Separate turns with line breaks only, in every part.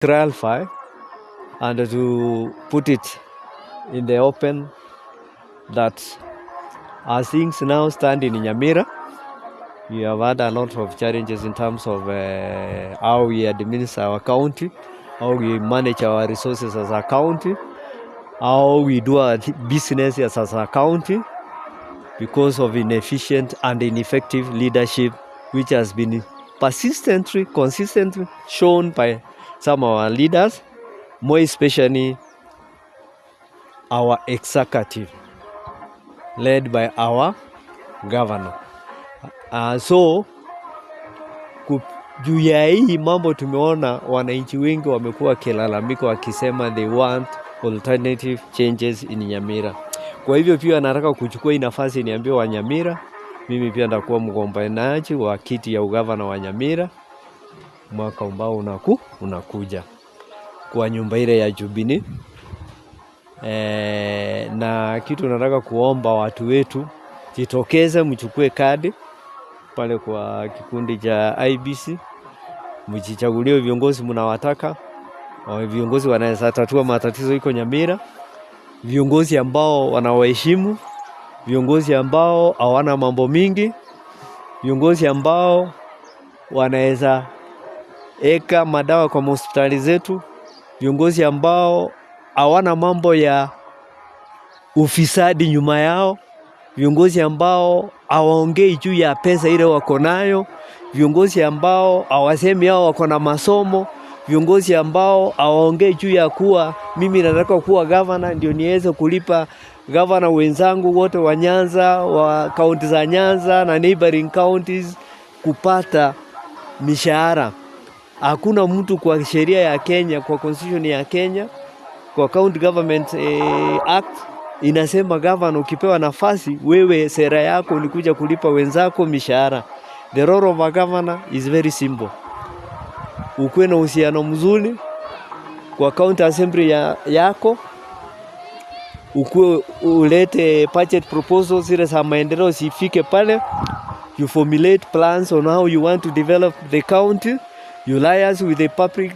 Clarify and to put it in the open that as things now stand in Nyamira, we have had a lot of challenges in terms of how we administer our county, how we manage our resources as a county, how we do our business as a county, because of inefficient and ineffective leadership which has been persistently, consistently shown by some of our leaders, more especially our executive, led by our governor. So juu ya hii mambo tumeona wananchi wengi wamekuwa wakilalamika wakisema they want alternative changes in Nyamira. Kwa hivyo pia nataka kuchukua hii nafasi niambie wa Nyamira, mimi pia nitakuwa mgombanaji wa kiti ya ugavana wa Nyamira mwaka ambao unakuja kwa nyumba ile ya Jubilee. Na kitu nataka kuomba watu wetu, jitokeze mchukue kadi pale kwa kikundi cha IEBC, mjichagulie viongozi mnawataka, viongozi wanaweza tatua matatizo iko Nyamira, viongozi ambao wanawaheshimu, viongozi ambao hawana mambo mingi, viongozi ambao wanaweza eka madawa kwa hospitali zetu, viongozi ambao hawana mambo ya ufisadi nyuma yao, viongozi ambao hawaongei juu ya pesa ile wako nayo, viongozi ambao hawasemi hao wako na masomo, viongozi ambao hawaongei juu ya kuwa mimi nataka kuwa gavana ndio niweze kulipa gavana wenzangu wote wa Nyanza, wa kaunti za Nyanza na neighboring counties kupata mishahara. Hakuna mtu kwa sheria ya Kenya, kwa constitution ya Kenya, kwa County Government Act inasema governor, ukipewa nafasi wewe, sera yako ni kuja kulipa wenzako mishahara. The role of a governor is very simple. Ukuwe na uhusiano mzuri kwa county assembly yako, ukuwe ulete budget proposals zile za maendeleo zifike pale, you formulate plans on how you want to develop the county, you liaise with the public,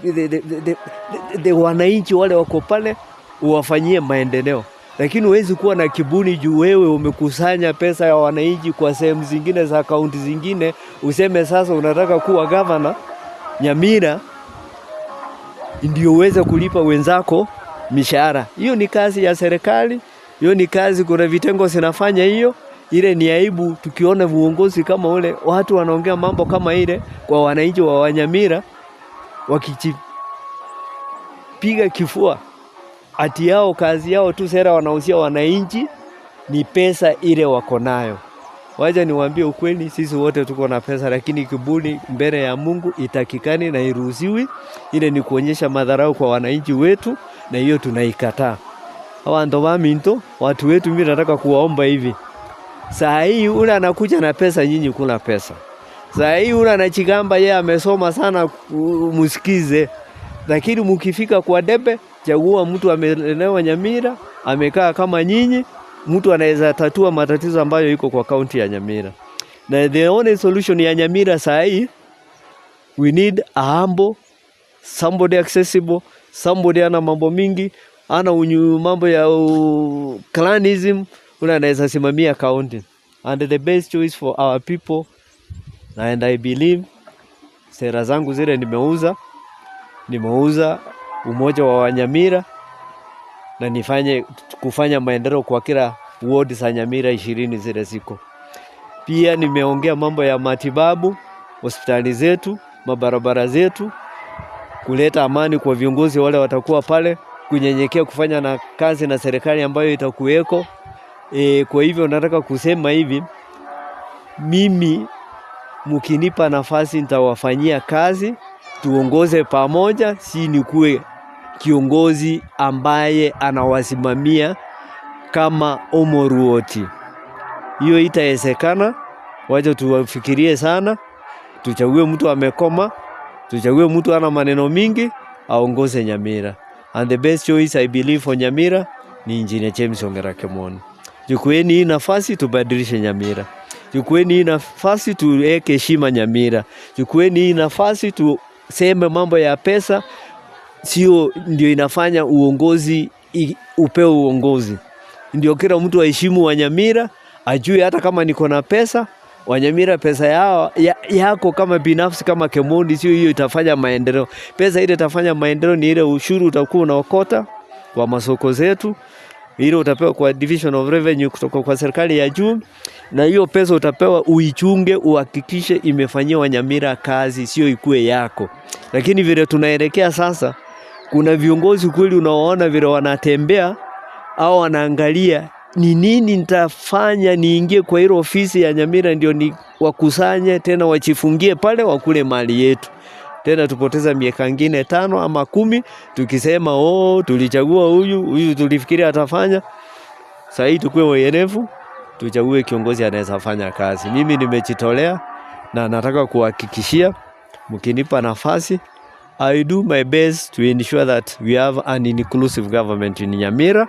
the wananchi wale wako pale, uwafanyie maendeleo. Lakini huwezi kuwa na kiburi juu wewe umekusanya pesa ya wananchi kwa sehemu zingine za kaunti zingine, useme sasa unataka kuwa governor Nyamira ndio uweze kulipa wenzako mishahara. Hiyo ni kazi ya serikali, hiyo ni kazi, kuna vitengo zinafanya hiyo. Ile ni aibu tukiona uongozi kama ule, watu wanaongea mambo kama ile kwa wananchi wa Wanyamira wakijipiga kifua ati yao kazi yao tu sera wanauzia wananchi ni pesa ile wako nayo. Wacha niwaambie ukweli, sisi wote tuko na pesa, lakini kiburi mbele ya Mungu itakikani na iruhusiwi. Ile ni kuonyesha madharau kwa wananchi wetu, na hiyo tunaikataa. Hawa baminto watu wetu, mimi nataka kuwaomba hivi, saa hii ule anakuja na pesa, nyinyi kula pesa. Saa hii ule anachigamba yeye amesoma sana, musikize, lakini mkifika kwa debe, chagua mtu amelelewa Nyamira, amekaa kama nyinyi, mtu anaweza tatua matatizo ambayo iko kwa kaunti ya Nyamira. Na the only solution ya Nyamira saa hii, we need a humble, somebody accessible, somebody ana mambo mingi, ana unyu mambo ya clanism, ule anaweza simamia county. And the best choice for our people, and I believe sera zangu zile nimeuza umoja wa Wanyamira na nifanye kufanya maendeleo kwa kila ward za Nyamira 20 zile ziko. Pia nimeongea mambo ya matibabu, hospitali zetu, mabarabara zetu, kuleta amani kwa viongozi wale watakuwa pale, kunyenyekea, kufanya na kazi na serikali ambayo itakuweko. Kwa hivyo nataka kusema hivi, mimi mkinipa nafasi nitawafanyia kazi, tuongoze pamoja, si nikuwe kiongozi ambaye anawasimamia kama Omoruoti. Hiyo itawezekana. Wacha tuwafikirie sana, tuchague mtu amekoma, tuchague mtu ana maneno mingi, aongoze Nyamira. And the best choice I believe for Nyamira ni Engineer James Ongera Kemoni. Chukueni hii nafasi tubadilishe Nyamira. Chukueni hii nafasi tuweke heshima Nyamira. Chukueni hii nafasi tuseme mambo ya pesa. sio ndio inafanya uongozi upewe uongozi. Ndio kila mtu aheshimu Wanyamira, ajue hata kama niko na pesa Wanyamira, pesa yao yako kama binafsi kama Kemondi, sio hiyo itafanya maendeleo. Pesa ile itafanya maendeleo ni ile ushuru utakuwa unaokota kwa masoko zetu, ile utapewa kwa division of revenue kutoka kwa serikali ya juu, na hiyo pesa utapewa uichunge, uhakikishe imefanyia Wanyamira kazi, sio ikue yako. Lakini vile tunaelekea sasa, kuna viongozi kweli unaoona vile wanatembea au wanaangalia ni nini nitafanya niingie kwa ile ofisi ya Nyamira ndio ni wakusanye tena wachifungie pale wakule mali yetu tena tupoteza miaka ingine 5 ama 10 tukisema oh, tulichagua huyu huyu tulifikiria atafanya. Sasa hii tukue werevu, tuchague kiongozi anaweza fanya kazi. Mimi nimejitolea na nataka kuhakikishia, mkinipa nafasi, I do my best to ensure that we have an inclusive government in Nyamira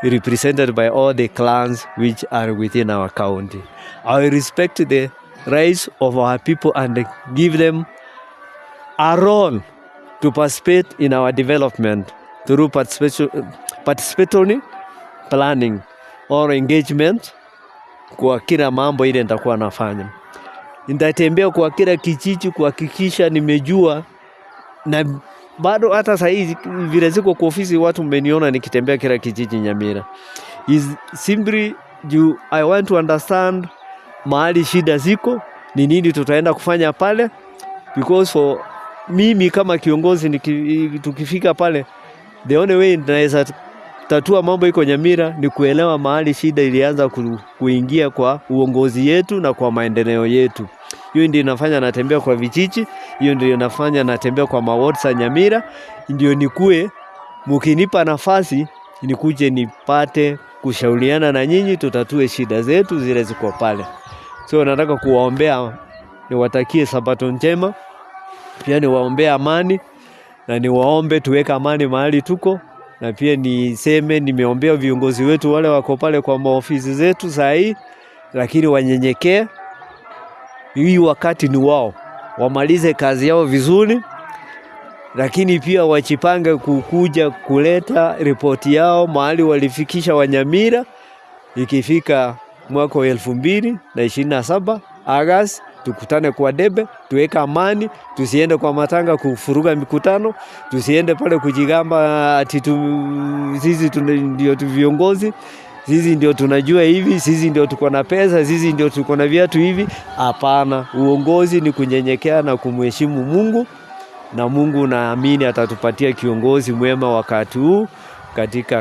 represented by all the clans which are within our county. I respect the rights of our people and give them a role to participate in our development through participatory planning or engagement kwa kila mambo ile nitakuwa nafanya. Nitatembea kwa kila kijiji kuhakikisha nimejua, na bado hata saa hizi vile ziko kwa ofisi, watu mmeniona nikitembea kila kijiji Nyamira. Is simply juu I want to understand mahali shida ziko ni nini tutaenda kufanya pale, because for mimi kama kiongozi tukifika pale, the only way naweza tatua mambo iko Nyamira ni kuelewa mahali shida ilianza kuingia kwa uongozi yetu na kwa maendeleo yetu. Hiyo ndio inafanya natembea kwa vijiji, hiyo ndio inafanya natembea kwa mawards za Nyamira, ndio nikue, mkinipa nafasi nikuje nipate kushauriana na nyinyi, tutatue shida zetu zile ziko pale. So nataka kuwaombea, niwatakie Sabato njema, pia niwaombee amani na niwaombe tuweke amani mahali tuko, na pia niseme nimeombea viongozi wetu wale wako pale kwa maofisi zetu saa hii, lakini wanyenyekee. Hii wakati ni wao, wamalize kazi yao vizuri, lakini pia wajipange kukuja kuleta ripoti yao mahali walifikisha Wanyamira ikifika mwaka wa 2027 Agosti, tukutane kwa debe, tuweke amani, tusiende kwa matanga kufuruga mikutano, tusiende pale kujigamba ati sisi ndio tu viongozi, sisi ndio tunajua hivi, sisi ndio tuko na pesa, sisi ndio tuko na viatu hivi. Hapana, uongozi ni kunyenyekea na kumheshimu Mungu, na Mungu naamini atatupatia kiongozi mwema wakati huu katika